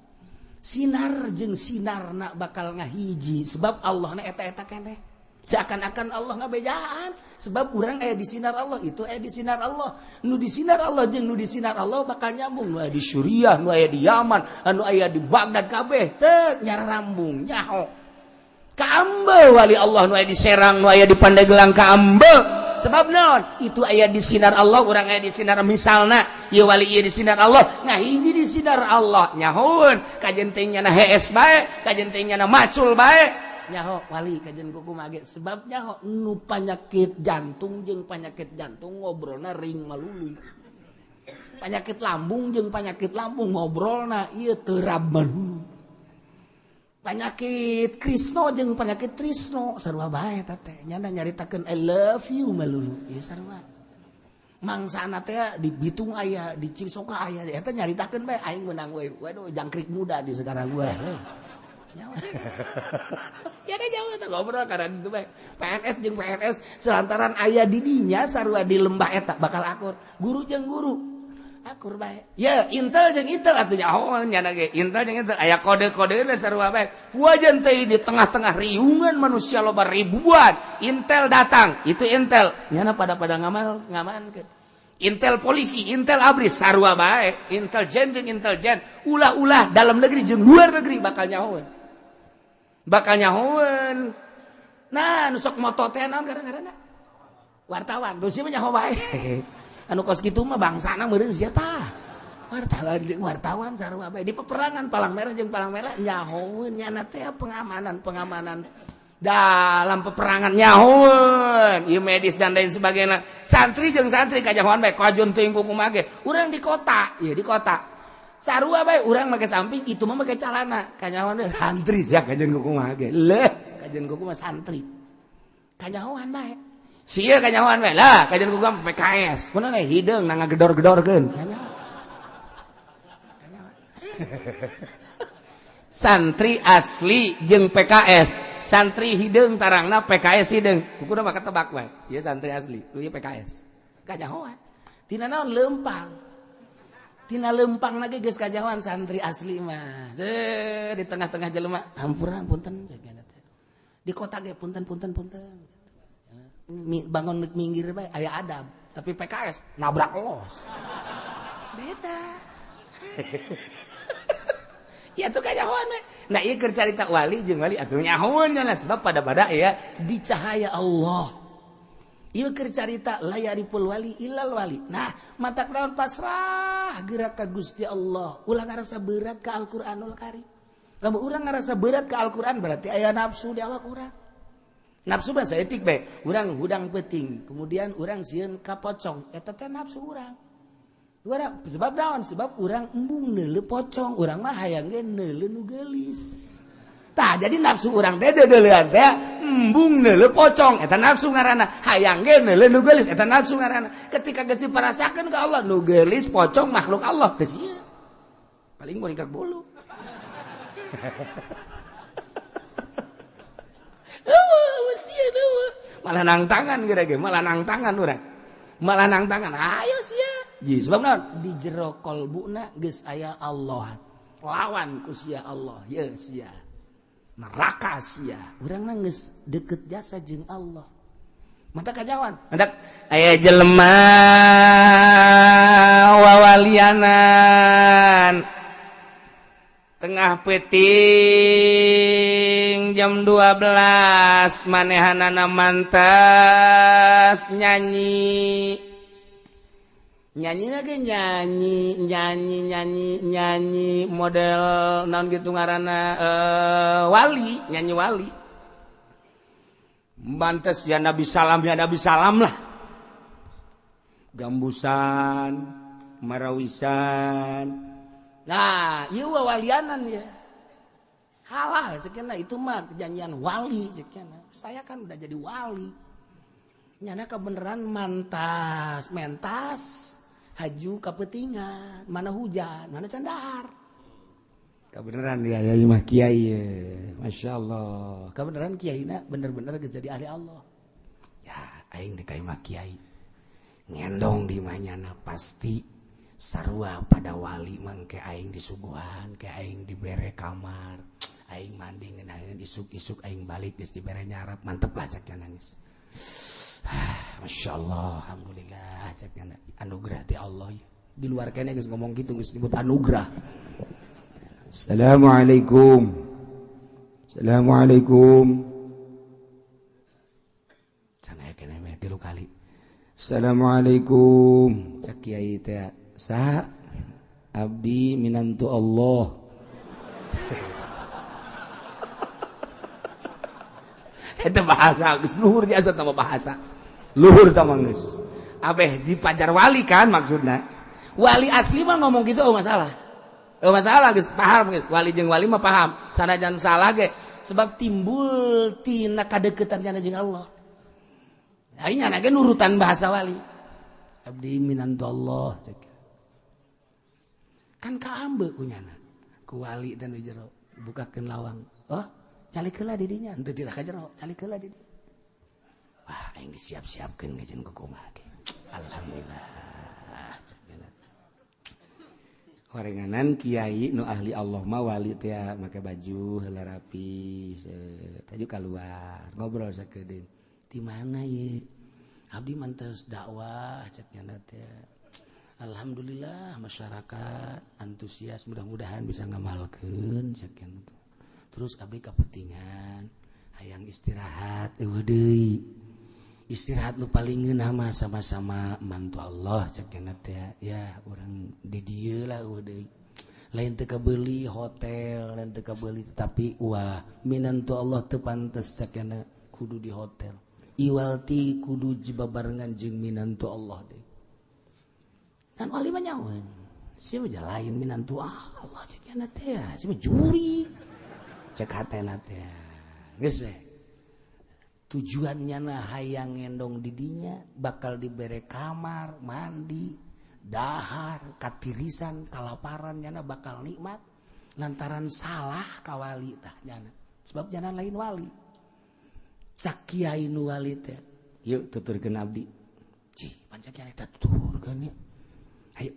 Sinar jeung sinarna bakal ngahiji sebab Allahna eta-eta keneh. Seakan-akan Allah ngabejaan sebab urang aya di sinar Allah, itu aya di sinar Allah. Nu di sinar Allah jeung nu di sinar Allah bakal nyambung. Nu aya di Suriah, nu aya di Yaman, anu aya di Baghdad kabeh teu nyarambung nyaho. Kaambe wali Allah nu aya di Serang, nu aya di Pandeglang kaambe. Sebab naon? Itu aya di sinar Allah, urang aya di sinar misalna, ieu wali ieu di sinar Allah, ngahiji di sinar Allah nyahoeun. Kajen teh nyana hees bae, kajen teh nyana macul bae. Nyaho wali kajen kuku mage sebab nyaho nu penyakit jantung jeung penyakit jantung ngobrolna ring malulu. Penyakit lambung jeung penyakit lambung ngobrolna ieu terab malulu. Penyakit Krisno jeung penyakit Trisno sarua bae eta teh. Nyana nyaritakeun I love you malulu ieu sarua. Mangsana teh di Bitung aya, di Cisoka aya eta nyaritakeun bae aing meunang we. Waduh jangkrik muda di sekarang gue. Ya deh jauh eta ngobrol karena itu bae. PNS jeung PNS selantaran aya di dinya sarua di lembah eta bakal akur. Guru jeung guru akur bae. Ya Intel jeung Intel atuh nyaho nyana ge Intel jeung Intel aya kode-kodena sarua bae. Wajan teh di tengah-tengah riungan manusia loba ribuan. Intel datang, itu Intel. Nyana pada-pada ngamal ngamankeun. Intel polisi, Intel ABRI sarua bae. Intelijen jeung intelijen, ulah-ulah dalam negeri jeung luar negeri bakal nyahoeun. Bakal nyahoeun. Nah, nu sok moto teh naon gara-garana? Wartawan, geus mah nyaho bae. Anu kos kitu mah bangsana meureun sia tah. Wartawan jeung wartawan sarua bae di peperangan palang merah jeung palang merah nyahoeun nyana teh pengamanan-pengamanan dalam peperangan nyahoeun, ieu medis dan lain sebagainya. Santri jeung santri kanyahoan bae kajeun teuing kumaha ge. Urang di kota, ieu di kota. Sarua bae urang make samping itu mah make calana kanyahoan teh santri sia kajeun kumaha ge. Leuh, kajeun kumaha santri. Kanyahoan bae. Sia kanyahoan bae lah, kajeun kumaha PKS. Kunaon we hideung na ngagedor-gedorkeun. Kanyahoan. Kanyahoan. Santri asli jeung PKS. Santri hideung tarangna PKS hideung. Kudu mah ketebak bae. Ieu santri asli, lu ieu PKS. Kanyahoan. Tina naon leumpang. Tina lempang lagi geus kajawan santri asli mah. Di tengah-tengah jelema hampura punten di kota ge punten punten punten. Bangun minggir bae aya adab, tapi PKS nabrak los. Beda. Ya tuh kanyahoan we. Nah ieu keur carita wali jeung wali atuh nyahoeun nya sebab pada-pada ya di cahaya Allah. Ieu keur carita la yariful wali illal wali. Nah, matak naon pasrah gerak ka Gusti Allah. Ulah ngarasa berat ka Al-Qur'anul Karim. Lamun urang ngarasa berat ka Al-Qur'an berarti aya nafsu di awak urang. Nafsu mah saeutik bae. Urang hudang peuting, kemudian urang sieun ka pocong. Eta teh nafsu urang. Urang sebab naon? Sebab urang embung neuleuh pocong, urang mah hayang ge neuleuh nu geulis. Tah jadi nafsu urang teh deudeuleun teh embung neuleuh pocong eta nafsu ngaranna, hayang ge neuleuh nu geulis eta nafsu ngaranna. Ketika geus diparasakeun ka Allah nu geulis pocong makhluk Allah teh sieun. Paling moringkak bulu. Eueuh sieun eueuh. Malah nang tangan geura ge, malah nang tangan urang. Malah nang tangan, ayo sia. Ji sebab naon? Di jero kolbuna geus aya Allah. Lawan ku sia Allah, ye sia. Neraka sia. Urang geus deket jasa jeung Allah. Mata kajawan. Hendak aya jelema wawalianan tengah peuting jam 12 manehanana mantas nyanyi. Nyanyi lagi nyanyi nyanyi nyanyi nyanyi model naon gitu ngaranna wali, nyanyi wali. Mantas ya Nabi salam lah. Gambusan, marawisan. Nah, ieu wawalianan ya. Halal sekian itu mah perjanjian wali sekian. Saya kan udah jadi wali. Nyana kebenaran mantas, mentas, haju kapetingan, mana hujan, mana candar. Kebenaran dia ya mah kiai. Masya Allah. Kebenaran kiai na bener-bener geus jadi ahli Allah. Ya, aing deuk mah kiai. Ngendong di manyana pasti sarua pada wali mangke aing disuguhan, ke aing dibere kamar, aing mandi ngeunaheun isuk-isuk aing balik geus dibere nyarap, mantep lah cak nangis. Masya Allah, alhamdulillah cak anugerah ti Allah. Di luar kene geus ngomong gitu geus disebut anugerah. Assalamualaikum. Assalamualaikum. Can aya kene meh 3 kali. Assalamualaikum. Cak kiai teh sa abdi minantu Allah. Itu bahasa geus luhur jasa tambah bahasa. Luhur tambah geus. Abeh dipajar wali kan maksudna. Wali asli mah ngomong gitu oh masalah. Oh masalah geus paham geus. Wali jeung wali mah paham. Sanajan salah ge sebab timbul tina kadeukeutan cenah jeung Allah. Aing nya ge nurutan bahasa wali. Abdi minantu Allah. Kan kaambe kunyana. Ku wali dan jero bukakeun lawang. Oh, calik heula di dinya, henteu teu ka jero, calik heula di dinya. Wah, aing disiap-siapkeun ngajen ku kumaha ge. Alhamdulillah. Horenganan kiai nu ahli Allah mah wali teh make baju heula rapi, taju kaluar, ngobrol sakedeung. Di mana ye? Abdi mantes dakwah cek nyana teh. Alhamdulillah masyarakat antusias, mudah-mudahan bisa ngamalkeun cek nyana. Terus abdi kapentingan hayang istirahat eueuh deui. Istirahat nu paling ngeunah mah sama-sama mantu Allah cek nyana teh. Ya urang di dieu lah eueuh deui. Lain teu kabeuli hotel, lain teu kabeuli tetapi wah minantu Allah teu pantes cek nyana kudu di hotel. Iwalti kudu jibabarengan jeung minantu Allah deui. Kan wali mah nyaweun. Sia mah lain minantu Allah cek nyana teh, sia mah juri. Cek hatena teh. Geus we. Tujuannya na hayang ngendong didinya bakal dibere kamar, mandi, dahar, katirisan, kalaparan nyana bakal nikmat lantaran salah ka wali tah nyana. Sebab nyana lain wali. Cak kiai nu wali teh. Yuk tuturkeun abdi. Cih, pancak kiai teh tuturkeun ya. Ayo.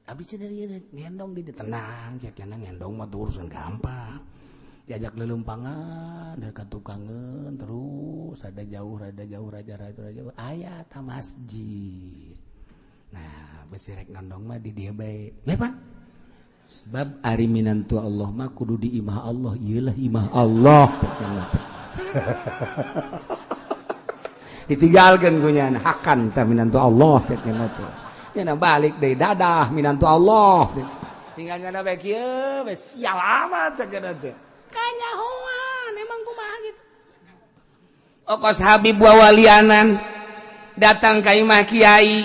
Abdi cenah ngendong di tenang, cak nyana ngendong mah urusan gampang. Diajak lelempangan, dari tukangan terus ada jauh, rada jauh, raja raja raja aya ta masjid. Nah, besi rek ngendong mah di dieu bae. Lepan. Sebab ari minantu Allah mah kudu di imah Allah, ieulah imah Allah cek nyana teh. Ditinggalkeun ku nyana hakan tah minantu Allah cek nyana teh. Nyana balik deui dadah minantu Allah. Tinggal nyana bae kieu we sial amat cek nyana teh. Kanyahoan emang kumaha gitu. Okos Habib wawalianan datang ka imah kiai,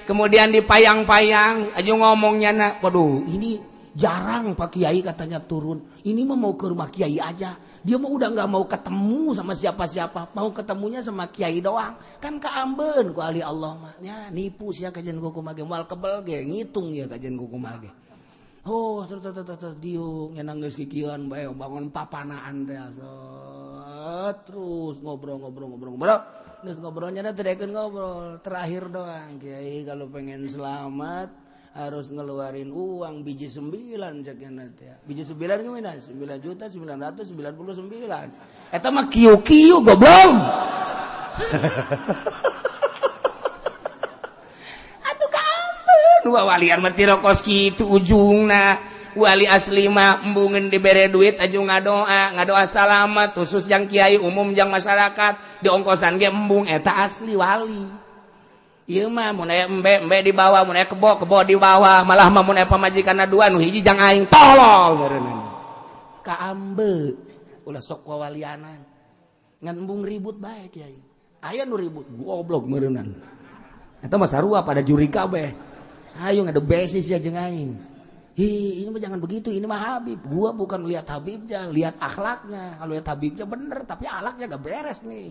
kemudian dipayang-payang aju ngomongnya na, waduh ini jarang Pak Kiai katanya turun. Ini mah mau ke rumah kiai aja. Dia mah udah nggak mau ketemu sama siapa-siapa, mau ketemunya sama kiai doang. Kan kaambeun ku ahli Allah mah. Ya nipu sia kajian ku kumaha ge moal kebel ge ngitung ya kajian ku kumaha ge. Oh, terus diuk nyenang geus kikieuan bae bangun papanaan teh set terus ngobrol. Geus ngobrolnya teh daekeun ngobrol. Terakhir doang kiai kalau pengen selamat harus ngeluarin uang biji 9 cek nya teh. Biji 9 gimana? 9.999. Eta mah kieu-kieu goblok. Atuh kaambeun walian mah tirokos kitu ujungna. Wali asli mah embungeun dibere duit aju ngadoa, ngadoa salamat khusus jang kiai umum jang masyarakat diongkosan ge embung eta asli wali. Ieu mah mun aya embe embe dibawa, mun aya kebo kebo dibawa, malah mah mun aya pamajikanna dua nu hiji jang aing tolol ngaranna. Kaambe ulah sok wawalianan. Ngan embung ribut bae kiai. Aya nu ribut goblok meureunnan. Eta mah sarua pada juri kabeh. Ayo ngadu besis ya jeung aing. Hi, ini mah jangan begitu, ini mah Habib. Gua bukan lihat Habibnya, lihat akhlaknya. Kalau lihat Habibnya bener, tapi akhlaknya gak beres nih.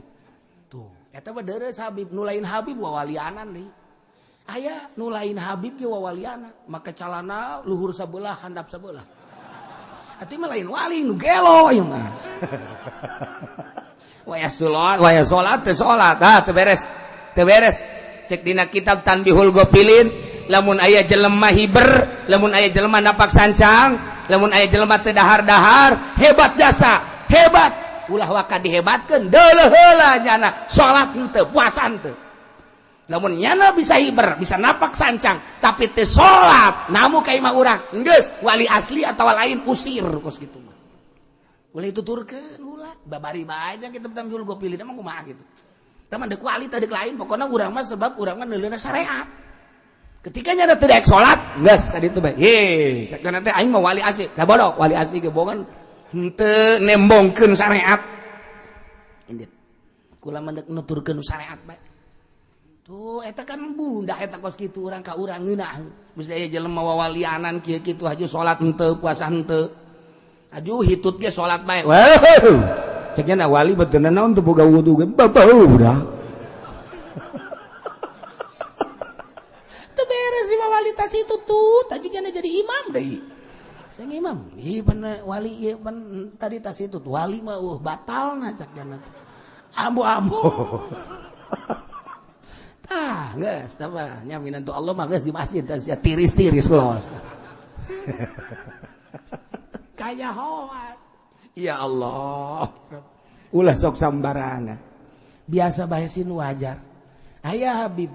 Tuh, eta mah deres Habib, nu lain Habib wawalianan nih. Aya nu lain Habib ge wawaliana, make calana luhur sabelah, handap sabelah. Atuh mah lain wali nu gelo ieu mah. Waya salat teu salat, ah teu beres. Teu beres. Cek dina kitab Tanbihul Ghafilin, lamun aya jelema hiber, lamun aya jelema napak sancang, lamun aya jelema teu dahar-dahar, hebat jasa, hebat. Ulah waka dihebatkeun, deuleuh heula nyana salat henteu, puasa henteu. Lamun nyana bisa hiber, bisa napak sancang, tapi teu salat, namu ka imah urang, geus wali asli atawa lain usir kos kitu mah. Ulah dituturkeun ulah, babari bae aja kitab Tanbihul Ghafilin mah kumaha kitu. Teman dek wali tadi lain, pokoknya urang mah sebab urang mah neuleuna syariat. Ketika nyana teu daek salat, geus tadi itu bae. Heh, cek teh aing mah wali asli. Da bodoh, wali asli ge bohongan henteu nembongkeun syariat. Indit. Kula mah nuturkeun syariat bae. Tuh eta kan bunda eta kos kitu urang ka urang ngeunah. Bisa aya jelema wawalianan kieu kitu haju salat henteu, puasa henteu. Aju hitut ge salat bae. Wah. Ceknya na wali betul naon teu boga wudu ge babau budak. Teu beres si wali tas itu tuh, tadi nya jadi imam deui. Saya imam, ieu pan wali ieu pan tadi tas itu wali mah batalna cak nya. Ambo-ambo. Tah, geus tah mah nya minantu Allah mah geus di masjid tas ya tiris-tiris los. Kaya hoat. Ya Allah, ulah sok sambarangan. Biasa bae sin wajar. Aya Habib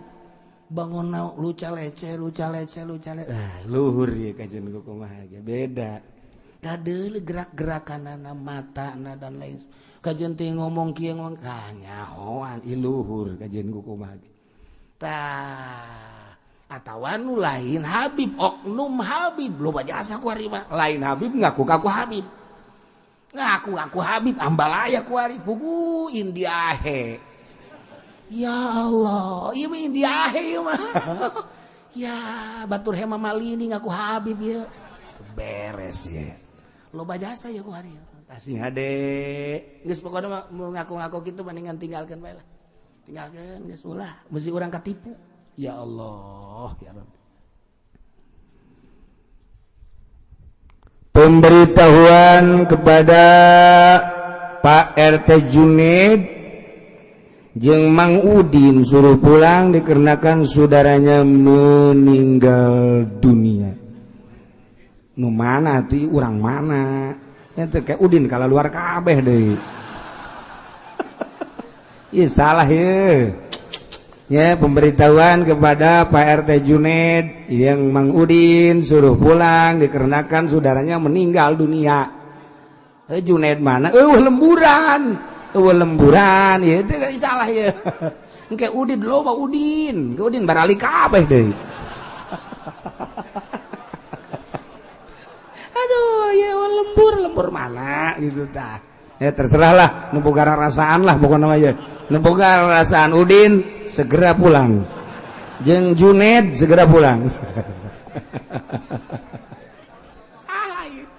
bangun luca lece, luca lece, luca lece. Ah, luhur ya kajian kumaha ge beda. Kadeule gerak-gerakanana, matana dan lain. Kajian teh ngomong kieu ngomong kanyahoan ieu luhur kajian kumaha ge. Tah, atawa nu lain Habib, oknum Habib loba jasa ku ari mah. Lain Habib ngaku kaku Habib. Ngaku-ngaku Habib ambalaya ku ari pugu Indiahe. Ya Allah, ieu mah Indiahe ieu mah. Ya batur hema malini ngaku Habib ieu. Beres ya. Loba jasa ya ku ari. Kasih hade. Geus pokona mah ngaku-ngaku kitu mendingan tinggalkeun bae lah. Tinggalkeun geus ulah, mesti urang katipu. Ya Allah, ya Rabbi. Pemberitahuan kepada Pak RT Junid jeung Mang Udin suruh pulang dikarenakan saudaranya meninggal dunia. Nu mana tuh urang mana? Nya teh kayak Udin kala luar kabeh deui. Ih salah ye. Ya, pemberitahuan kepada Pak RT Juned yang Mang Udin suruh pulang dikarenakan saudaranya meninggal dunia. Juned mana? Eueuh lemburan. Eueuh lemburan, ya itu salah ya. Engke Udin loba Udin, engke Udin barali kabeh deui. Aduh, ya lembur, lembur mana gitu tah. Ya terserahlah, nu boga rasaan lah pokokna mah ya. Nu boga rasaan Udin segera pulang. Jeung Juned segera pulang. Salah ieu.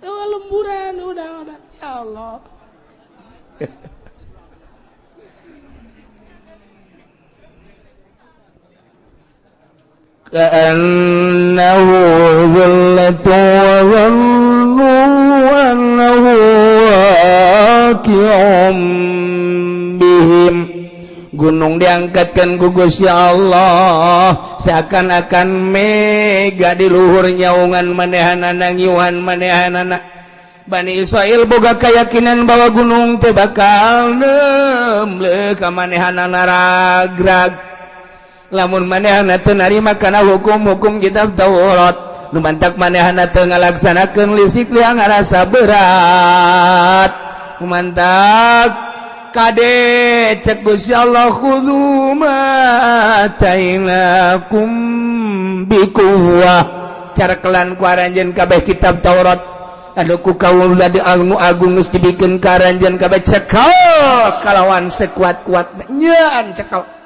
Lemburan udah. Ya Allah. Ka'annahu dhillatun wa dhannu annahu waqi'un bihim. Gunung diangkatkan ku Gusti Allah seakan-akan mega di luhur nyaungan manehanana ngiuhan manehanana. Bani Israel boga keyakinan bahwa gunung teh bakal nemle ka manehanana ragrag. Lamun manehana teu narima kana hukum-hukum kitab Taurat, nu mantak manehana teu ngalaksanakeun lisik liang ngarasa berat. Nu mantak kade cek Gusti Allah khudzu ma atainakum biquwwah. Carkelan ku aranjeun kabeh kitab Taurat anu ku kaula di anu agung geus dibikeun ka aranjeun kabeh cekel kalawan sekuat-kuatna nyaan cekel.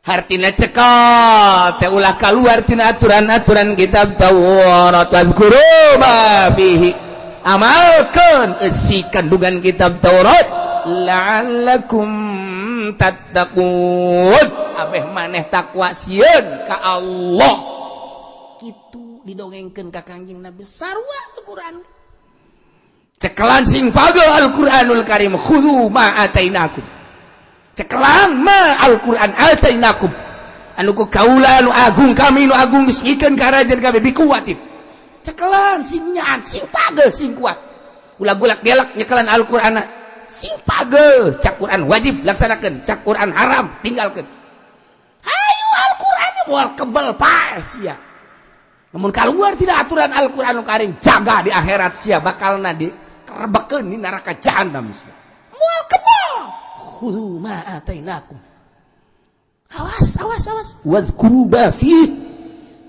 Hartina cekal teh ulah kaluar tina aturan-aturan kitab Taurat. Wadhkuru ma fihi, amalkeun eusi kandungan kitab Taurat, la'allakum tattaqun, abeh maneh takwa, sieun ka Allah. Kitu didongengkeun ka Kangjeng Nabi, sarua Al-Qur'an. Cekelan sing pageuh Al-Qur'anul Karim. Khudhu ma atainakum, cekelan ma Al-Qur'an atainakum, anu ku kaula anu agung, kami nu agung geus mikeun ka aranjeun kabeh, bikuwatin. Cekelan sing nyaat, sing pageuh, sing kuat. Ulah gulak gelak nyekelan Al-Qur'an, sing pageuh. Cak Quran wajib, laksanakeun. Cak Quran haram, tinggalkeun. Ayo, Al-Qur'an moal kebel paeh sia. Namun keluar tidak aturan Al-Qur'anul Karim, jaga di akhirat sia bakalna di kerebekeun di neraka jahanam sia. Moal kebal. Khudhu ma atainakum, awas, awas, awas. Wadhkuru ma fihi,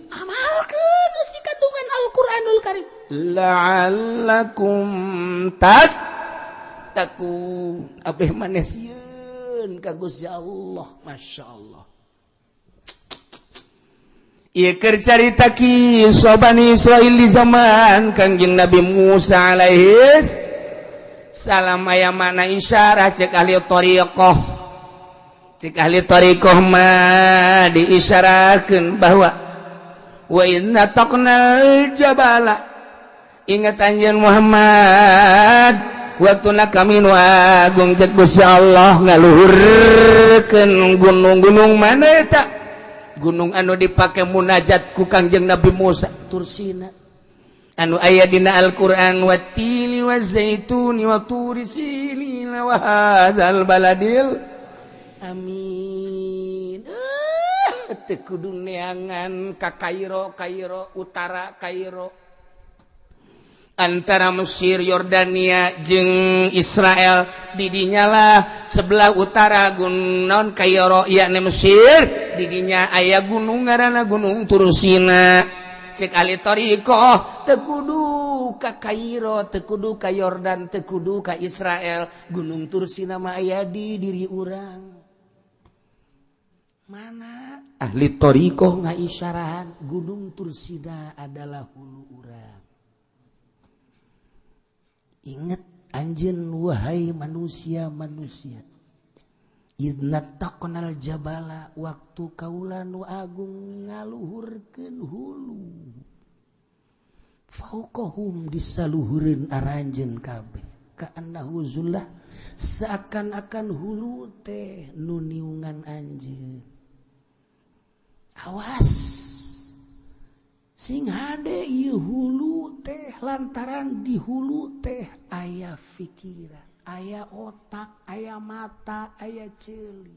amalkeun eusi kandungan Al-Qur'anul Karim. La'allakum tattaqun, abeh maneh sieun ka Gusti Allah. Masya Allah. Ieu keur carita kisah Bani Israil di zaman Kangjeng Nabi Musa alaihis salam. Aya mana isyarah cek ahli thariqah. Cek ahli thariqah mah diisyarahkeun bahwa wa inna taqnal jabala, ingat anjeun Muhammad, waktuna kami nu agung, cek Gusti Allah, ngaluhurkeun gunung-gunung. Mana eta gunung anu dipake munajat ku Kangjeng Nabi Musa? Tursina. Anu aya dina Al-Qur'an, wattini wazaituni wa turi sinina wa hadzal baladil amin. Teu kudu neangan ka Kairo, Kairo Utara, Kairo. Antara Mesir, Yordania jeung Israel, didinya lah sebelah utara gunung Kairo yakni Mesir, didinya aya gunung ngaranna Gunung Tursina. Cek ahli thariqah, teu kudu ka Kairo, teu kudu ka Yordan, teu kudu ka Israel, Gunung Tursina mah aya di diri urang. Mana ahli thariqah ngaisyarahan Gunung Tursina adalah hulu urang. Ingat anjeun wahai manusia-manusia, Idna taqnal jabala, waktu kaula nu agung ngaluhurkeun hulu, fauqahum, disaluhureun aranjeun kabeh, ka'annahu zullah, seakan-akan hulu teh nu niungan anjeun. Awas, sing hade ieu hulu teh, lantaran di hulu teh aya pikiran, aya otak, aya mata, aya ceuli.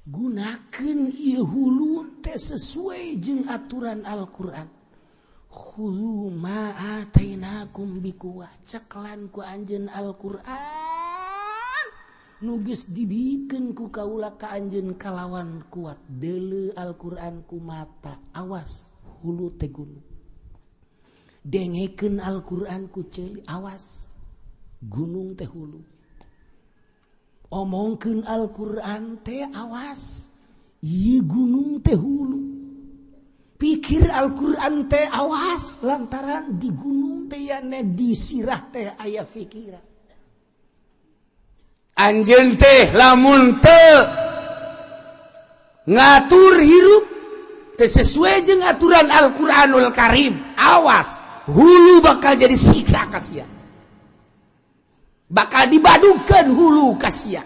Gunakeun ieu hulu teh sesuai jeung aturan Al-Qur'an. Khudhu ma atainakum biquwah, ceklan ku anjeun Al-Qur'an nu geus dibikeun ku kaula ka anjeun kalawan kuat. Deuleu Al-Qur'an ku mata, awas, hulu teh gunung. Dengekeun Al-Qur'an ku ceuli, awas, gunung teh hulu. Omongkeun Al-Qur'an teh, awas, ieu gunung teh hulu. Pikir Al-Qur'an teh, awas, lantaran di gunung teh yane di sirah teh aya pikiran. Anjeun teh lamun teu ngatur hirup teu sesuai jeung aturan Al-Qur'anul Karim, awas, hulu bakal jadi siksa ka sia, bakal dibadukeun hulu ka sia.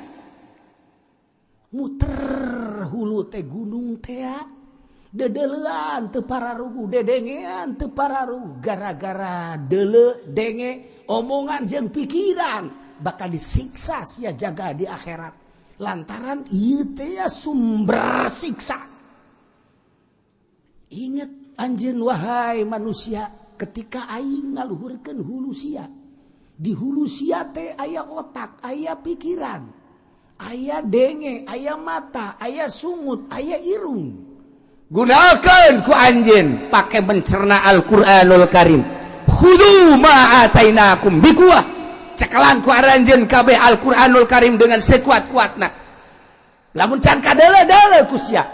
Muter hulu teh gunung teh, dedelean teu pararuguh, dedengean teu pararuguh. Gara-gara deuleu, denge, omongan jeung pikiran, bakal disiksa sia jaga di akhirat, lantaran ieu teh sumber siksa. Ingat anjeun wahai manusia, ketika aing ngaluhurkeun hulu sia, di hulu sia teh aya otak, aya pikiran, aya denge, aya mata, aya sungut, aya irung. Gunakan ku anjeun pake mencerna Al-Qur'anul Karim. Khudhu ma atainakum biquwah, cekelan ku aranjeun kabeh Al-Qur'anul Karim dengan sekuat-kuatna. Lamun can kadeuleu-deuleu ku sia,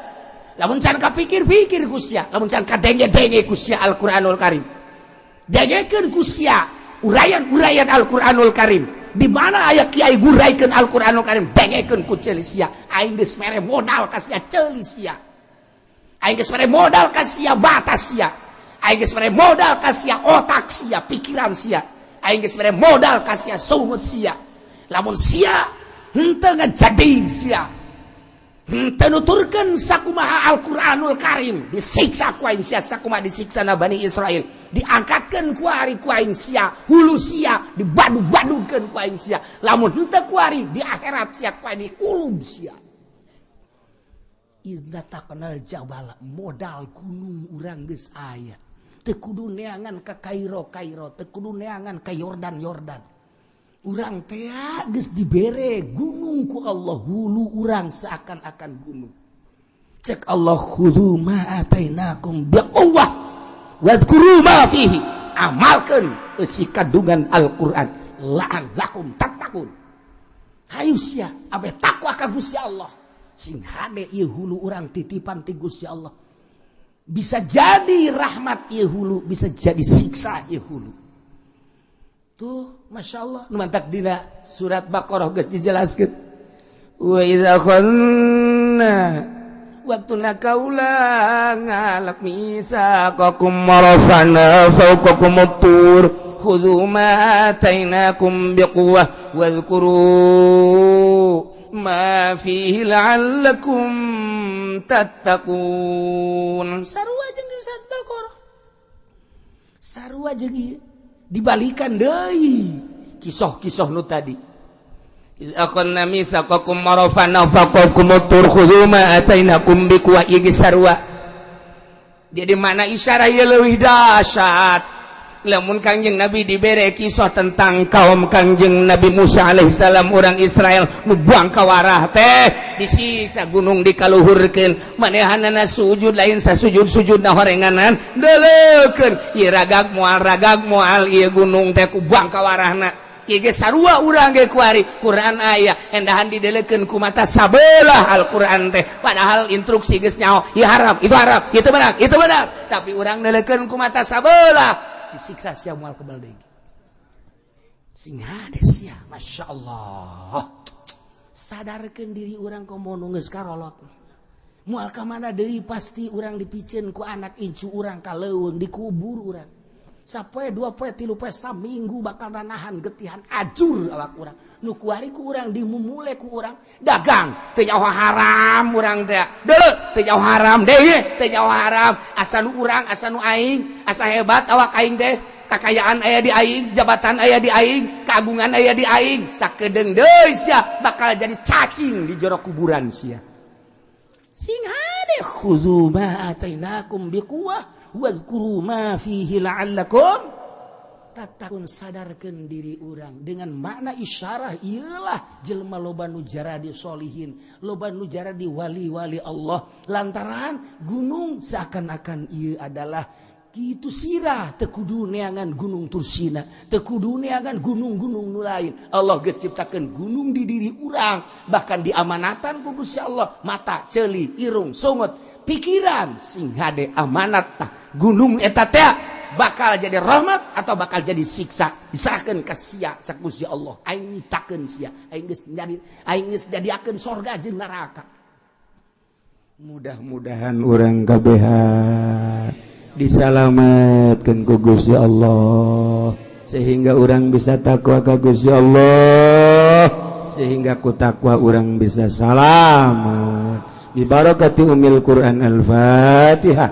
lamun can kapikir-pikir ku sia, lamun can kadenge-denge ku sia Al-Qur'anul Karim, dengekeun ku sia uraian-uraian Al-Qur'anul Karim. Di mana aya kiai nguraikeun Al-Qur'anul Karim, dengekeun ku ceuli sia. Aing geus mere modal ka sia, ceuli sia. Aing geus mere modal ka sia, batas sia. Aing geus mere modal ka sia, otak sia, pikiran sia. Aing geus mere modal ka sia, sungut sia. Lamun sia henteu ngajading sia, henteu nuturkeun sakumaha Al-Qur'anul Karim, disiksa ku aing sia sakumaha disiksa na Bani Israel. Diangkatkeun ku ari ku aing sia, hulu sia dibadug-badugkeun ku aing sia. Lamun henteu ku ari di akhirat sia ku aing dikulub sia. Idza taqnal jabala, modal gunung urang geus aya. Teu kudu neangan ka Kairo Kairo, teu kudu neangan ka Yordan Yordan. Urang teh geus dibere gunung ku Allah, hulu urang seakan-akan gunung. Cek Allah, khudhu ma atainakum biquwwah wadhkuru ma fihi. Amalkeun eusi kandungan Al-Qur'an, la'allakum tattaqun. Hayu sia abeh takwa ka Gusti Allah. Sing hade ieu hulu urang titipan ti Gusti Allah. Bisa jadi rahmat ieu hulu, bisa jadi siksa ieu hulu. Tuh, Masya Allah. Nu mantak dina surat Baqarah geus dijelaskeun. Wa idza khanna waktuna kaula ngalak misaqakum marafana fawqakum tur khudhu ma atainakum biquwwah wadhkuru ma fihi la'allakum tattaqun. Sarua jeung di surat Baqarah. Sarua jeung ieu dibalikan deui kisah-kisah nu tadi. Akhadna mitsaqakum marafana faqakum tur khudhu ma atainakum biquwwah, ieu geus sarua. Jadi mana isyarah ieu leuwih dahsyat. Lamun Kangjeng Nabi dibere kisah tentang kaum Kangjeng Nabi Musa alaihissalam, orang Israel nu buang kawarah teh disiksa gunung dikaluhurkeun, manehanana sujud lain sasujud-sujudna horenganan deuleukeun ieu ragag moal ieu gunung teh ku buang kawarahna. Ieu ge sarua urang ge kuari Quran aya endahan dideleukeun ku mata sabelah Al-Quran teh, padahal instruksi geus nyaho ieu haram, itu haram, itu benar, itu benar, tapi urang deleukeun ku mata sabelah, disiksa sia moal kebal deui. Sing hade sia, Masya Allah. Sadarkeun diri urang komo nu geus karolot. Moal ka mana deui pasti urang dipiceun ku anak incu urang ka leuweung, dikubur urang. Sapoe, dua poe, tilu poe, saminggu bakal nanahan getihan ajur awak urang. Nu kuari ku urang dimumule ku urang dagang teu nyaho haram urang teh. Deuleu teu nyaho haram deui, teu nyaho haram. Asa nu urang, asa nu aing, asa hebat awak aing teh. Kakayaan aya di aing, jabatan aya di aing, keagungan aya di aing. Sakedeung deui sia bakal jadi cacing di jero kuburan sia. Sing hade khudhu ma atainakum biquwwah wadhkuru ma fihi la'allakum tattaqun. Sadarkeun diri urang dengan makna isyarah ieulah jelema loba nu jaradi solihin, loba nu jaradi wali-wali Allah, lantaran gunung seakan-akan ieu adalah kitu sirah, teu kudu neangan gunung Tursina, teu kudu neangan gunung-gunung nu lain. Allah geus ciptakeun gunung di diri urang, bahkan diamanatan ku Gusti Allah mata, ceuli, irung, sungut, pikiran, sing hade amanat tah gunung eta teh bakal jadi rahmat atau bakal jadi siksa, diserahkeun ka sia cak Gusti Allah. Aing nyiptakeun sia, aing geus jadi, aing geus jadiakeun sorga jeung neraka. Mudah-mudahan urang kabehan disalamatkeun ku Gusti Allah sehingga urang bisa takwa ka Gusti Allah, sehingga ku takwa urang bisa salamat. Bi barakati umil Quran. Al-Fatihah.